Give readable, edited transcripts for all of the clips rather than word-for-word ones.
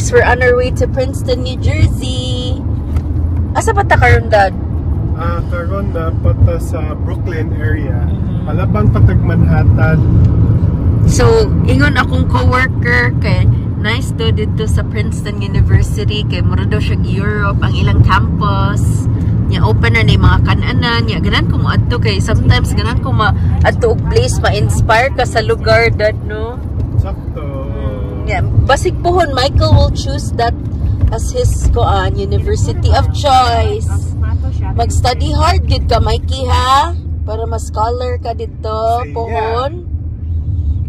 Guys, we're on our way to Princeton, New Jersey. Asa pa ta karon, Dad? Karon naa pa ta sa Brooklyn area. Palabang pa tag Manhattan. So, ingon akong coworker kay nice do dito sa Princeton University kay mura daw siya Europe ang ilang campus. Nya open na ni mga kananan, nya ganan ko moadto kay sometimes ganan ko maadto og place, ma-inspire ka sa lugar, Dad, no? Sakto. Yeah, basig pohon Michael will choose that as his koan university of choice. Mag-study hard gid ka, Mikey, ha? Para ma-scholar ka dito, Say pohon.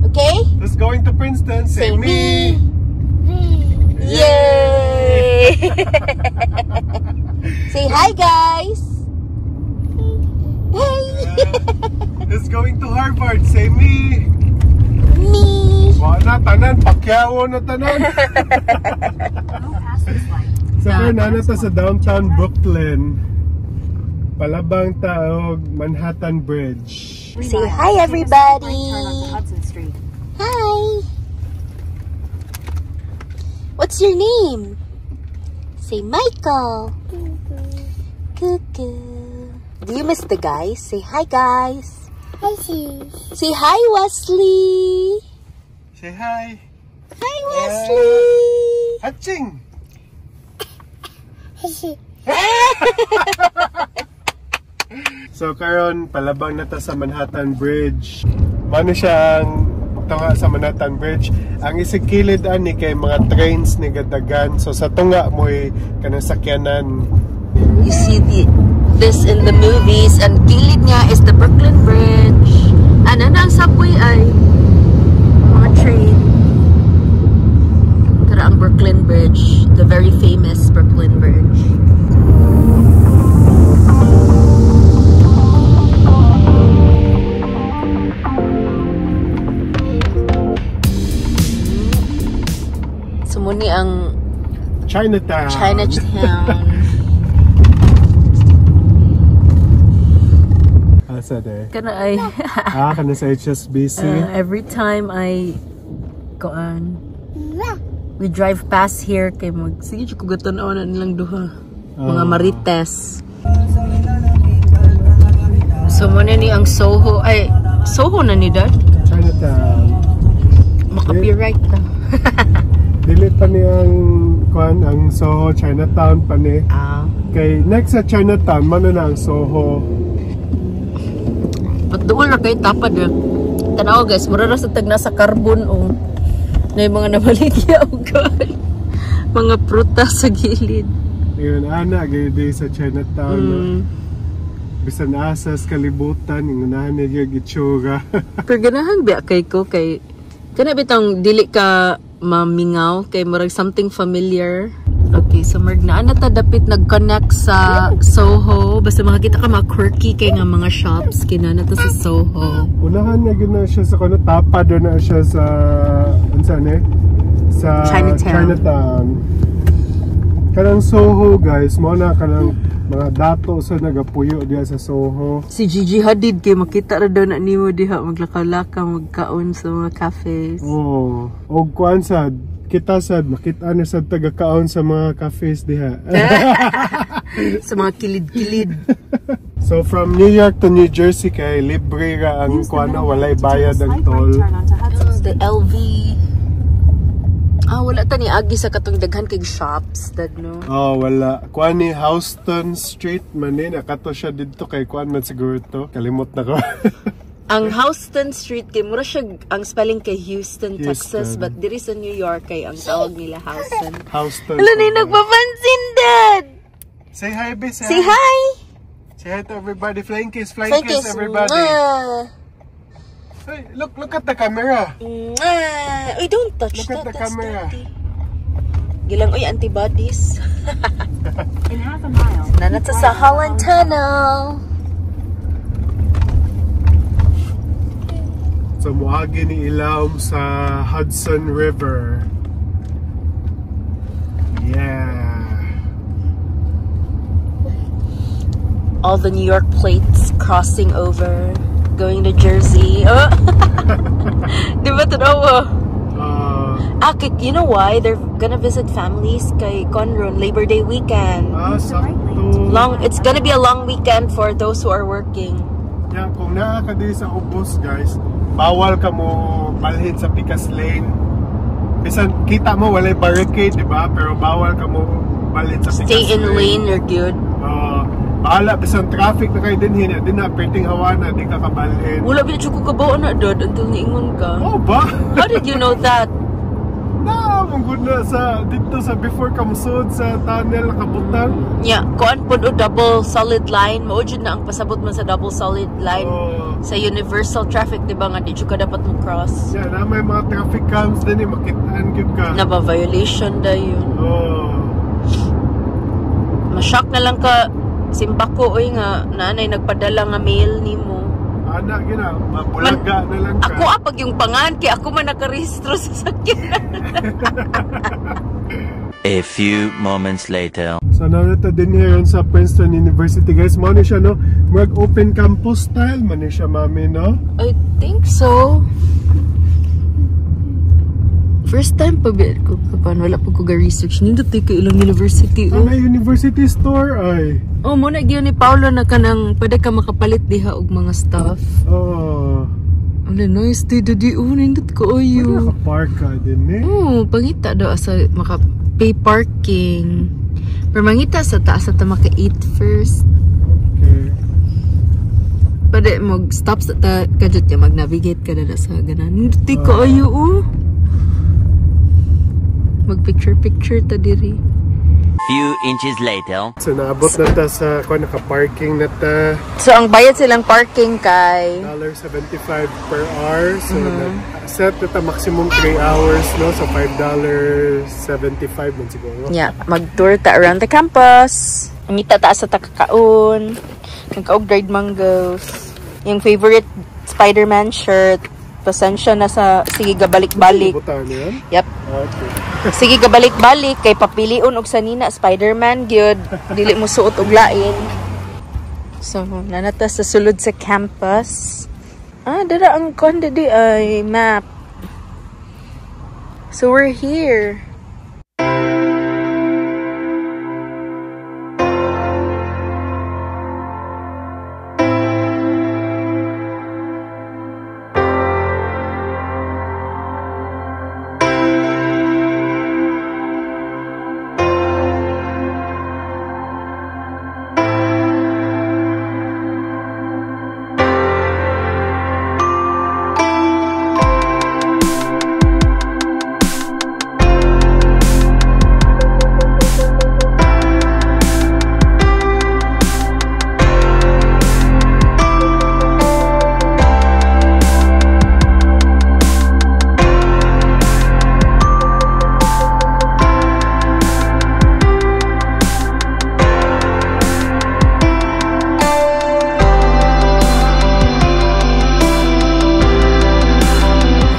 Okay? Who's going to Princeton? Say, Say me. Me. Yay! Say hi, guys. Hey! Who's going to Harvard? Say me. Me. Wa na tanan, pakyawo na tanan. Sa karon naa ta sa downtown Brooklyn. Palabang ta og Manhattan Bridge. Say hi, everybody. Hi. What's your name? Say Michael. Cuckoo. Do you miss the guys? Say hi, guys. Hi. Say hi, Wesley. Say hi. Hi, Wesley. Hatching. So karon palabang na ta sa Manhattan Bridge. Mano siya ang tunga sa Manhattan Bridge. Ang isig kilid ani kay mga trains ni gadagan. So sa tunga mo'y kanang sakyanan. You see this in the movies, and kilid niya is the Brooklyn Bridge. Ano na ang subway ay mga train. Tara ang Brooklyn Bridge, the very famous Brooklyn Bridge. So muni ang Chinatown. Chinatown. Asa de? Kana ay Kana sa HSBC. Every time I go on, we drive past here kay mag sige jud ko gatan-aw na nilang duha. Mga marites. So muna ni ang Soho ay Soho na ni Dad. Chinatown. Maka-copyright ta. Dili pa ni ang kuan ang Soho, Chinatown pa ni. Kay next sa Chinatown mano na ang Soho. But doon ra kay tapad eh. Tanaw guys, mura ra sa tag nasa carbon oh. Na yung mga nabaligya og kuan. Mga prutas sa gilid. Ayun ana gayud di sa Chinatown. No? Bisan asa sa kalibutan ingunahan niya yung itsura. Pero ganahan biya kay ko kay kana bitong dili ka mamingaw kay murag something familiar. Okay, so murag naa na ta dapit nag-connect sa Soho. Basta makakita ka mga quirky kay nga mga shops kinana ta sa Soho. Unahan na gyud na siya sa kuno, tapad na siya sa unsa ni? Sa Chinatown. Chinatown. Kanang Soho guys, mo na kanang mga dato sa nagapuyo diha sa Soho. Si Gigi Hadid kay makita ra daw na nimo diha maglakaw-lakaw, magkaon sa mga cafes. Oh, og kuan sad kita sad makita na sad taga-kaon sa mga cafes diha. Sa mga kilid-kilid. So from New York to New Jersey kay libre ra ang kuan, walay bayad ang toll. Oh, the LV. Wala ta ni agi sa katong daghan kay shops dad, no. Oh, wala. Kuan ni Houston Street man ni nakato siya didto kay kuan man siguro to. Kalimot na ko. Ang Houston Street kay mura siya ang spelling kay Houston, Texas, Houston. But diri sa New York kay ang tawag nila Houston. Houston. Wala na yung nagpapansin, Dad! Say hi, be. Say, Say hi! Say hi to everybody. Flying kiss, flying Flying kiss, kiss. Everybody. Mwah. Hey, look at the camera. Mwah. Uy, don't touch Look at that. the That's camera. dirty. Gilang, uy, antibodies. In half a mile, Nanata sa Holland Tunnel. So, muagi ni ilawom sa Hudson River. Yeah. All the New York plates crossing over, going to Jersey. Oh. Di ba tanawa? Ah, kay, you know why? They're gonna visit families kay Conron, Labor Day weekend. Ah, Use the right lane to sakto. Long, it's gonna be a long weekend for those who are working. Yeah, kung naa ka diri sa ubos, guys, bawal ka mo balhin sa pikas lane. Bisan kita mo walay barricade, di ba? Pero bawal ka mo balhin sa pikas Stay in lane, you're good. Bahala bisan traffic na kayo din hin, din na perting hawa na di ka kabalhin. Wala ba ko kabaw na, Dad, until niingon ka. Oh ba? How did you know that? Na, mong na sa dito sa before ka musod sa tunnel nakabutang. Yeah, kuan pod o double solid line. Mao jud na ang pasabot man sa double solid line. Oh. Sa universal traffic, di ba nga di jud ka dapat mo cross. Yeah, na may mga traffic cams din eh, makitaan gyud ka. Na ba violation da yun. Oh. Ma-shock na lang ka simbako oy nga naanay nagpadala nga mail nimo. Ana gina, mabulaga na lang ka. Ako apag yung pangan kay ako man nakarehistro sa sakyanan. A few moments later. So narito din here sa Princeton University, guys. Mao ni siya no, murag open campus style man ni siya, mami, no? I think so. First time pa ba ko kapan wala pa ko ga-research. Nindot kay ilang university oh. Ang university store ay. Oh, mo na gyud ni Paolo na kanang pwede ka makapalit diha og mga stuff. Oh. Ano nice di di oh nindot ko Pwede ayo. ka park ka din eh. Oh, pangita daw asa maka pay parking. Pero mangita sa taas sa ta maka eat first. Okay. Pwede mag stop sa ta kajut ya mag-navigate ka na sa ganan. Nindot ko ayo oh. Mag picture picture ta diri. Few inches later. So naabot na ta sa kuan, naka-parking na ta. So ang bayad silang parking kay $1.75 per hour. So set na ta maximum 3 hours no. So $5.75 man siguro. Yeah, mag-tour ta around the campus. Ang ta sa takakaon. Nagkaog dried mangoes. Yung favorite Spider-Man shirt. Pasensya na sa sige gabalik-balik. Butan yan? Yep. Okay. Sige gabalik-balik kay papilion og sanina Spider-Man gyud. Dili mo suot og lain. So, nanata sa sulod sa campus. Ah, dara ang kon didi ay map. So we're here.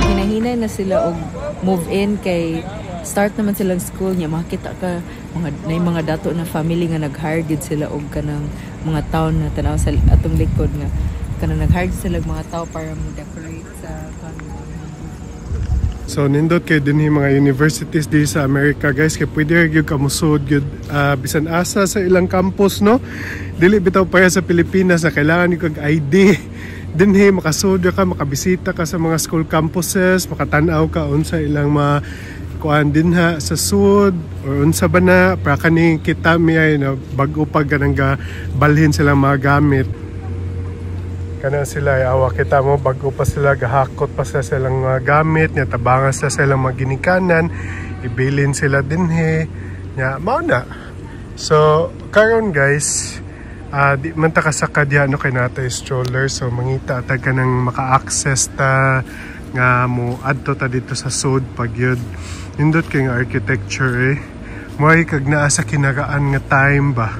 Hinahinay na sila og move in kay start naman silang school niya, makita ka mga nay mga dato na family nga nag-hire gid sila og kanang mga taon na tanaw sa atong likod nga kanang nag-hire sila og mga tao para mo decorate sa kanang. So nindot kay dinhi mga universities diri sa America, guys, kay pwede gyud ka musod gyud bisan asa sa ilang campus no. Dili bitaw pareha sa Pilipinas na kailangan gyud kag ID. Dinhi makasud ka, makabisita ka sa mga school campuses, makatan-aw ka unsa ilang mga kuan dinha sa sud or unsa ba na para kaning kita mi ay no, bag-o pa ganang ga balhin silang mga gamit. Kana sila ay awa kita mo bago pa sila gahakot pa sila silang mga gamit nya, tabangan sila silang mga ginikanan, ibilin sila dinhi nya, mao na. So karon guys, di man ta kasaka diha no kay natay stroller, so mangita ta kanang maka-access ta nga mo adto ta dito sa sud pag yun. Nindot kay nga architecture eh. Moay kag naa sa kinagaan nga time ba.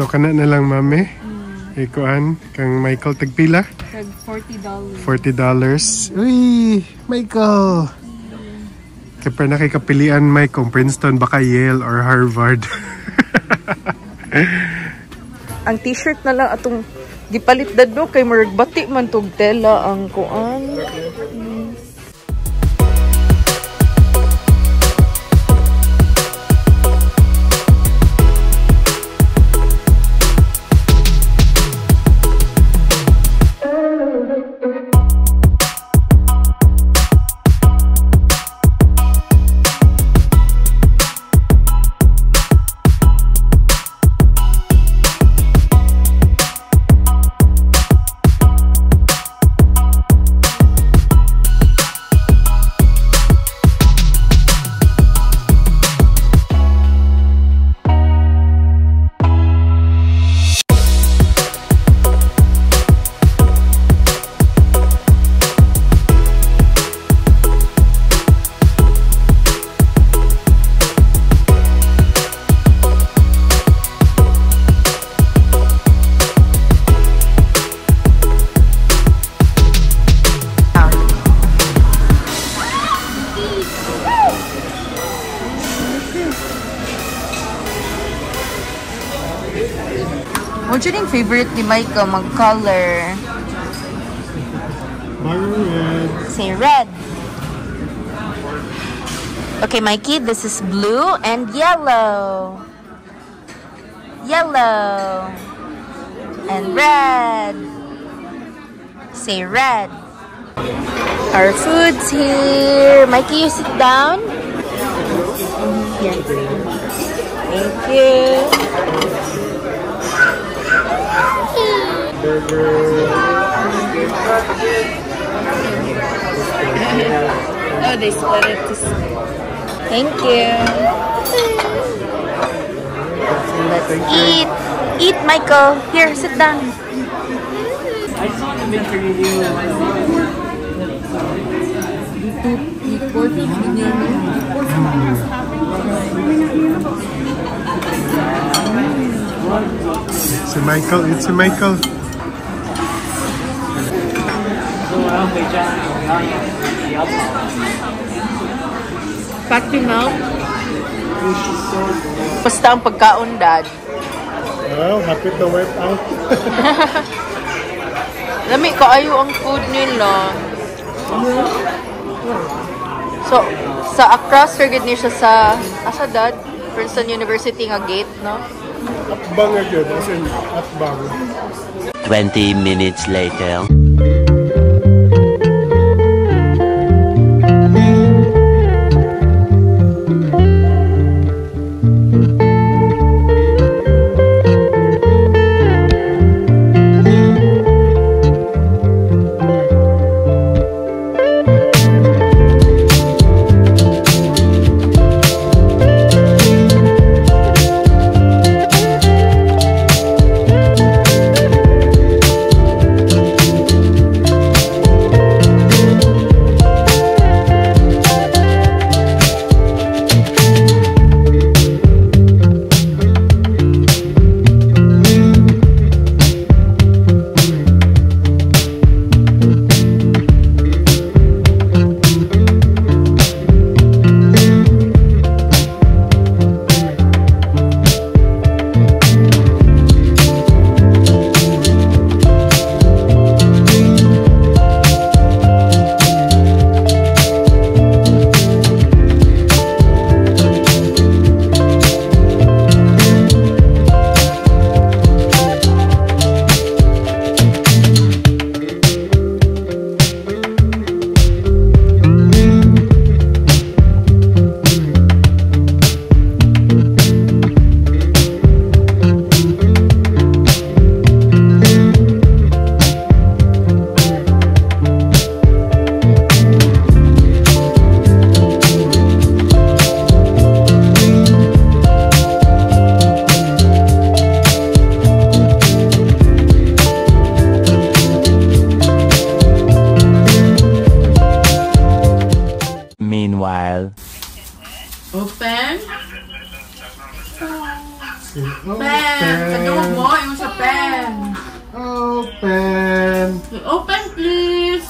So kana na lang, mami. Ikuan kang Michael, tagpila? Tag $40. $40. Uy, Michael. Kaya pa nakikapilian, Mike, kung Princeton, baka Yale or Harvard. Ang t-shirt na lang atong gipalit dadto kay murag bati man tog tela ang kuan. Mo yung favorite ni Michael mag-color? Red. Say red. Okay, Mikey, this is blue and yellow. Yellow. And red. Say red. Our food's here. Mikey, you sit down. Here. Thank you. Burger. Oh, they split it to. Thank you. Let's eat. Eat, Michael. Here, sit down. I just want to make sure you do. Si Michael, it's si Michael. Pat your mouth. Basta ang pagkaon, Dad. Oh, happy to wipe out. Lami kaayo ang food nila. So, sa across ra gid ni siya sa asa, Dad? Princeton University nga gate, no? Atbang na yun, as in, atbang. 20 minutes later. Meanwhile. Open. Say open. Pen. Kadungog mo, yung sa pen. Open. Say open, please.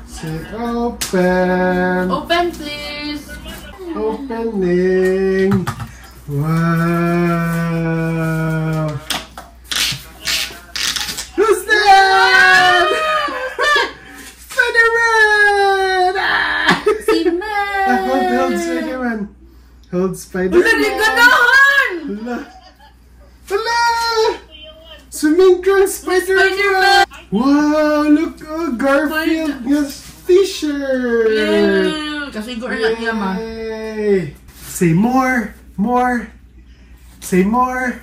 Say open. Open, please. Opening. Wow. Who's that? Spider-Man! Ah! Si Man. Ah, hold, hold Spider-Man. Hold Spider-Man. Wala, di ganahan! Hala. Hala! Swimming trunks, Spider-Man! Spider-Man! Wow! Look! Oh, Garfield nga t-shirt! Yeah. Kasi na niya, ma. Yay! Say more! More! Say more!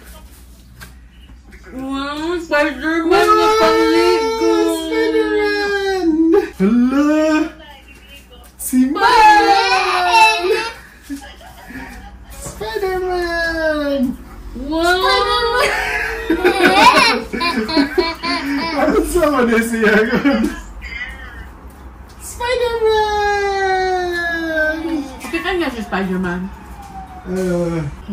Wow, Spider-Man na pangligo! Spider-Man! Hala! Si Man! Spider-Man! Wow! Ano sa man siya? Spider-Man! Kita niya si Spider-Man.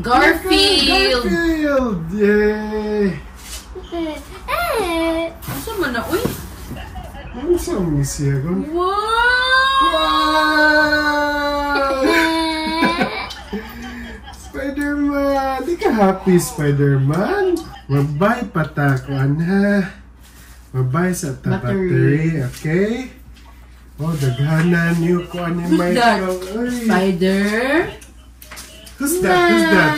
Garfield! Garfield! Yay! Asa man na, uy? Ano sa man siya? Wow! Wow! Spider-Man! Di ka happy, Spider-Man? Mabay patakuan ha. Mabay sa ta Battery. battery, okay? Oh, daghanan niyo ko ani Who's that? Michael. Uy. Spider? Who's that? Who's that?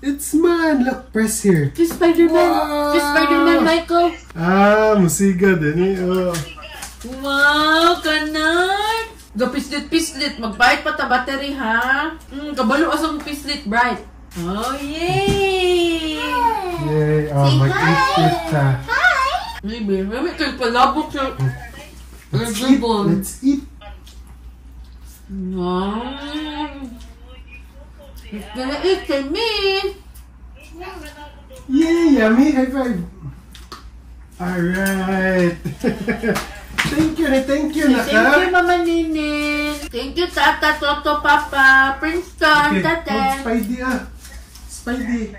It's Man! Look, press here. Si Spider-Man! Wow! Si Spider-Man, Michael! Ah, musiga din eh. Oh. Wow, kanan! Gapislit-pislit. Magbayad pa ta battery, ha? Kabalo asang pislit, bright. Oh, yay! Yay! Oh, mag-eat ta. Maybe. Maybe kayo palabok sa Let's eat. ribbon. Let's eat. Wow! It's gonna eat to me! Yay! Yummy! High five! Alright! Thank you na, thank you na Thank you, ka. Mama Nini. Thank you, Tata, Toto, Papa, Princeton, Okay, Tata. hold Spidey ah. Spidey.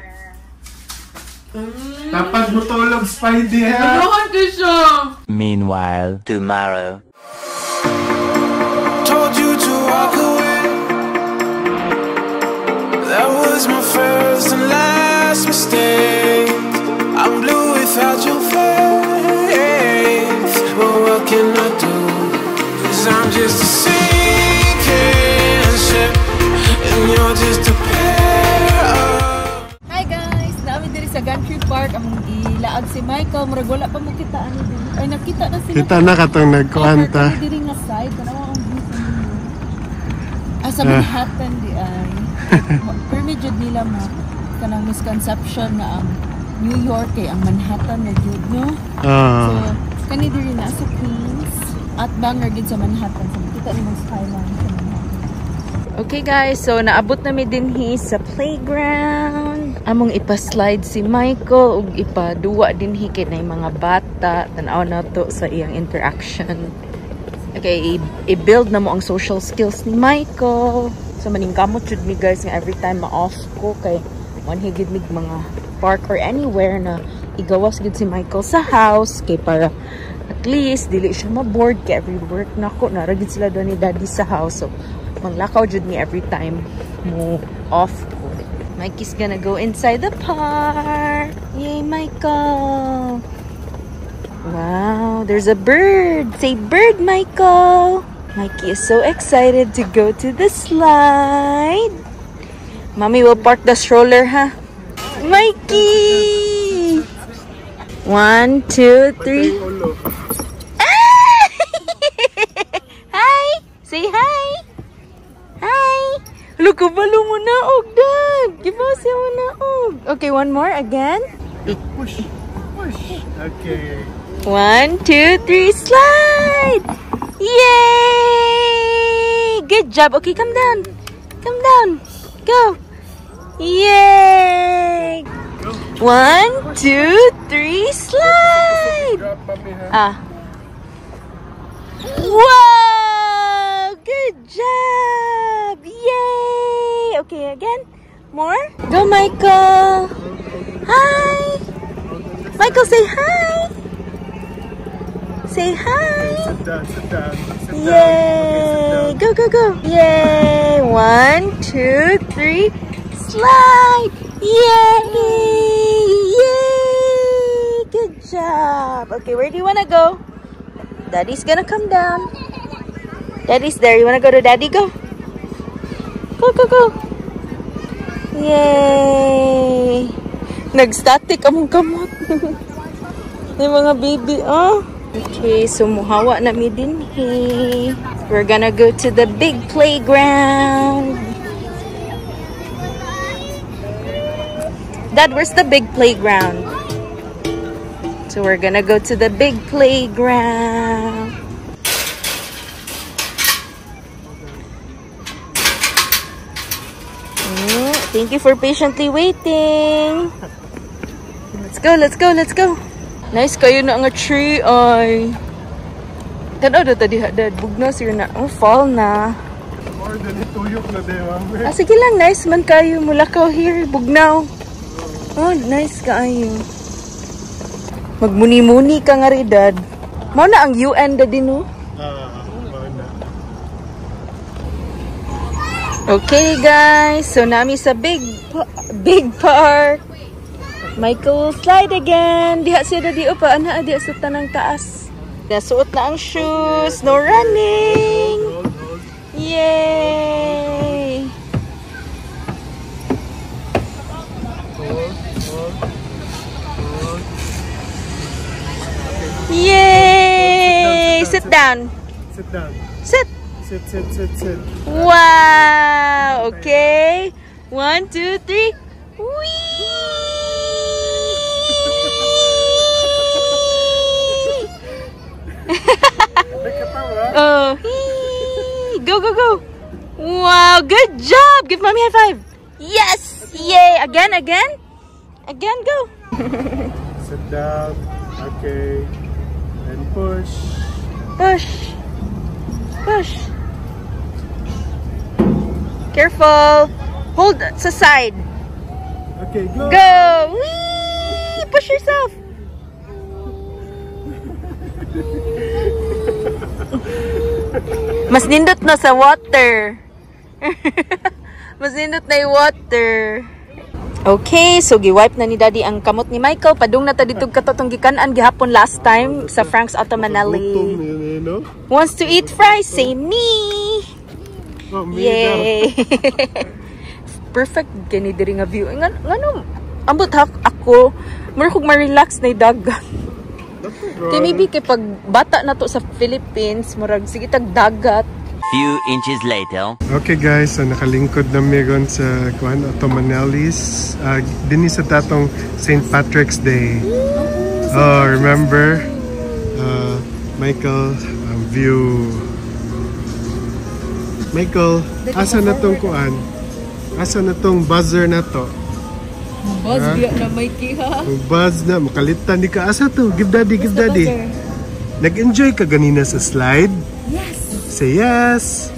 Tapad mo tulog, Spidey ha. Ano ko siya? Meanwhile, tomorrow. Told you to walk away. That was my first and last mistake. I'm blue without your face. But what can I do? 'Cause I'm just a sinking ship, and you're just a pair of. Hi guys! Naa mi diri sa Gantry Park. Among gilaag si Michael. Murag wala pa mo kita ani diri. Ay, nakita na sila. Kita na katong nagkuanta. Kani diri nga side. Tanawa ang view sa inyo. Ah, sa Manhattan di ay. Pero jud nila ma kanang misconception na ang New York kay ang Manhattan na jud, no? So, kani diri na sa Queens at banger gid sa Manhattan. So, makita nimo skyline sa Manhattan. Okay guys, so naabot na mi dinhi sa playground. Among ipa-slide si Michael ug ipaduwa dinhi kay nay mga bata. Tan-aw na to sa iyang interaction. Okay, i-build na mo ang social skills ni Michael. So maningkamot jud mi guys nga every time ma-off ko kay muanhi gid mig mga park or anywhere na igawas gid si Michael sa house kay para at least dili siya ma-bored kay every work nako nara gid sila do ni daddy sa house. So manglakaw jud mi every time mo off ko. Mikey's gonna go inside the park. Yay, Michael! Wow, there's a bird. Say bird, Michael. Mikey is so excited to go to the slide. Mommy will park the stroller, huh? Mikey! One, two, three. Ah! Hi! Say hi! Hi! Look, kabalo mo na og, Dad! Gibasa mo na og. Okay, one more again. Push. Push. Okay. One, two, three, slide! Yay! Good job. Okay, come down. Come down. Go. Yay! One, two, three, slide! Drop, mommy, ha? Ah. Wow! Good job! Yay! Okay, again. More? Go, Michael. Hi. Michael, say hi. Say hi. Sit down, sit down, sit down. Yay! Okay, sit down. Go, go, go! Yay! One, two, three, slide! Yay! Yay! Good job! Okay, where do you wanna go? Daddy's gonna come down. Daddy's there. You wanna go to Daddy? Go! Go, go, go! Yay! Nag-static among kamot. Yung mga baby, oh. Okay, so muhawa na mi dinhi. We're gonna go to the big playground. Dad, where's the big playground? So we're gonna go to the big playground. Thank you for patiently waiting. Let's go, let's go, let's go. Nice kayo na nga tree ay. Tanaw na ta diha, Dad. Bugnaw siya na. Oh, fall na. Or dali tuyok na di, mami. Ah, sige lang. Nice man kayo. Mulakaw here. Bugnaw. Oh, nice kaayo. Magmuni-muni ka nga rin, Dad. Mao na ang UN, Daddy, no? Ah, mao na. Okay, guys. So, nami sa big park. Michael will slide again. Diha siya, Daddy. O, pa, ana, diha sa tanang taas. Nasuot na ang shoes. No running. Hold, hold. Yay! Hold, hold, hold. Yay! Sit Sit down. Sit down. Sit. Sit, sit, sit, sit. Wow! Okay. 1, 2, 3. Whee! Oh, hee. Go, go, go. Wow, good job. Give mommy a high five. Yes! Yay! Again, again. Again, go. Sit down. Okay. And push. Push. Push. Careful. Hold sa side. Okay, go. Go. Whee! Push yourself. Mas nindot na sa water. Mas nindot na yung water. Okay, so gi-wipe na ni Daddy ang kamot ni Michael. Padung na ta dito katotong gikan-an gihapon last time sa Frank's Ottomanelli. No? Wants to eat fries? Say me! Oh, me. Yay! Perfect kini diri nga view. Ngano ambot ha ako, mura kog ma-relax na dagat. Kay maybe kay pag bata na to sa Philippines, murag sige tag dagat. Few inches later. Okay guys, so nakalingkod na meron sa kuan Ottomanelli's. Dinhi sa tatong St. Patrick's Day. Oh, remember? Michael, view. Michael, asa na tong kuan? Asa na tong buzzer na to? Buzz biya na Mikey ha. Buzz na, makalitan di ka. Asa to? Give daddy, give daddy. Nag-enjoy ka ganina sa slide? Yes. Say yes.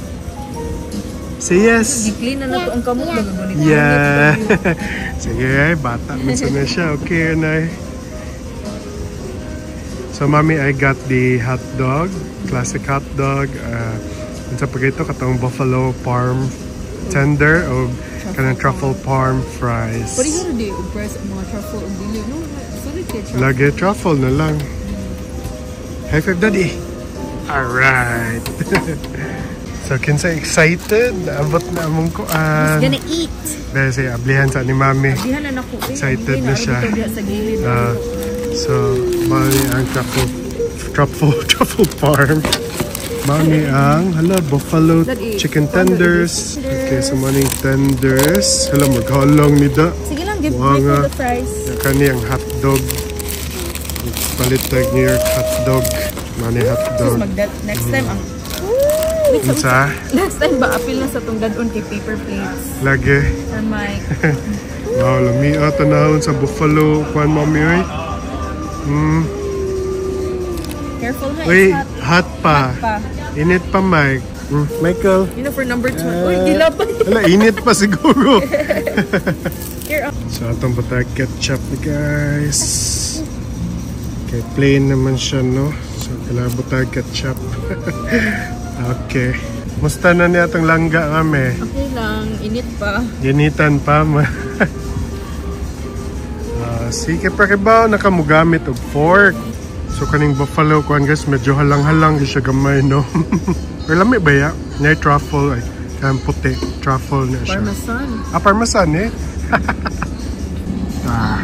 Say yes. Gi-clean na nato ang kamot ba. Yeah. Sige, ay, bata minsan na siya. Okay, na. So, mommy, I got the hot dog. Classic hot dog. Unsa pa ito? Katong buffalo parm tender o kanang truffle parm fries. Pwede di press mga truffle og dili no. Sorry kay truffle. Lagi truffle na lang. High five, daddy. Alright. So, kinsa excited? Naabot na among kuan. Gonna eat. Dahil siya, ablihan sa ni mami. Ablihan na nako. Excited na siya. Sa gilid. So, mami ang truffle farm. Mami ang, hala, buffalo chicken tenders. Okay, so maning tenders. Hala, maghalong ni da. Sige lang, give Michael the fries. Kani ang hot dog. Palit tag New York hot dog. Mani hot dog. Next time ang Unsa? Next time ba apil na sa tong dadon kay paper plates Lagi. For Mike. Wow, lami tanahon sa buffalo kuan mami oy. Careful ha, Uy, it's hot. hot pa. Hot pa. Init pa, Mike. Michael. You know, for number 2. Uy, gilabay. Wala, init pa siguro. Here, oh. So atong butang ketchup ni, guys. Okay, plain naman siya, no? So kailangan butang ketchup. Okay. Musta na niya atong langga kami? Okay lang, init pa. Ginitan pa ma. Ah, sige pa kibaw nakamugamit og fork. So kaning buffalo kuan, guys, medyo halang-halang gyud siya gamay, no. Pero lami ba ya? Na truffle ay kanang puti truffle na siya. Parmesan. Ah, parmesan eh. Ah.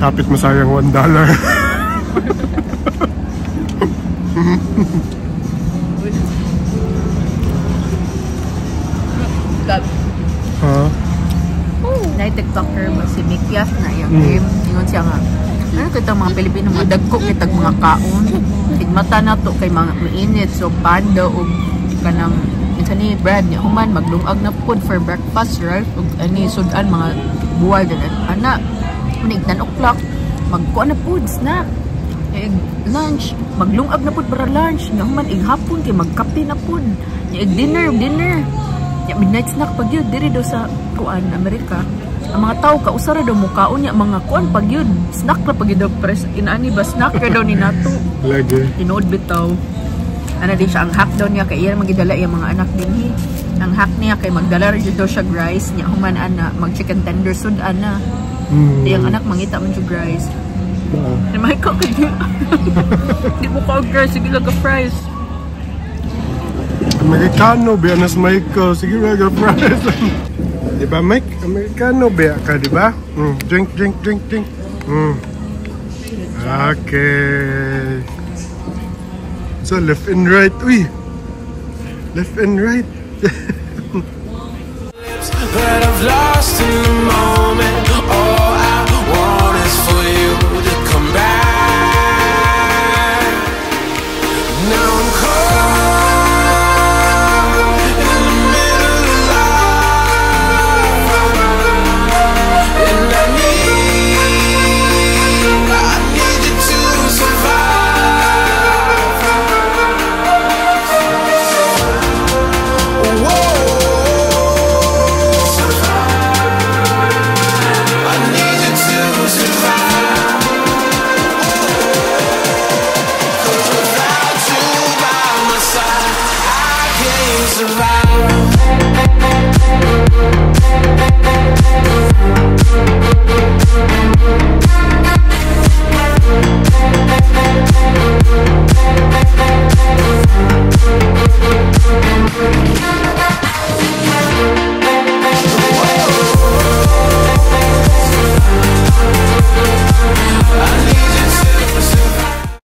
Sapit masayang $1. Gab. Ha? Na TikToker ba si Mikyas na iyang game. Ingon siya nga, ano kita mga Pilipino, mga dagko kitag mga kaon. Tigmata na to kay mga mainit. So panda og kanang minsan ni bread niya human maglungag na food for breakfast, right? Ug ani sudan mga buwal din ana unig 10 o'clock magkuan na food snack. Ig lunch maglungag na pud para lunch nya human ig hapon kay magkape na pud nya ig dinner dinner nya midnight snack pag yun diri daw sa kuan Amerika ang mga tao kausara daw mukaon nya mga kuan pag yun snack ra pag yun daw pres inaani ba snack ra daw ni nato. Lagi. Tinuod bitaw ana din siya ang hack daw niya kay iya magidala iya mga anak dinhi. Ang hack niya kay magdala ra jud daw siya rice nya human ana mag chicken tender sud ana. Iyang anak mangita man jud rice. Ay, Michael, kay di, di mo ka rice, sige lang ka fries. Amerikano biya nas Michael. Sige ra fries. Di ba, Mike? Amerikano biya ka, di ba? Drink, drink, drink, drink. Okay. So left and right. Uy. Left and right. That I've lost in the moment. Oh.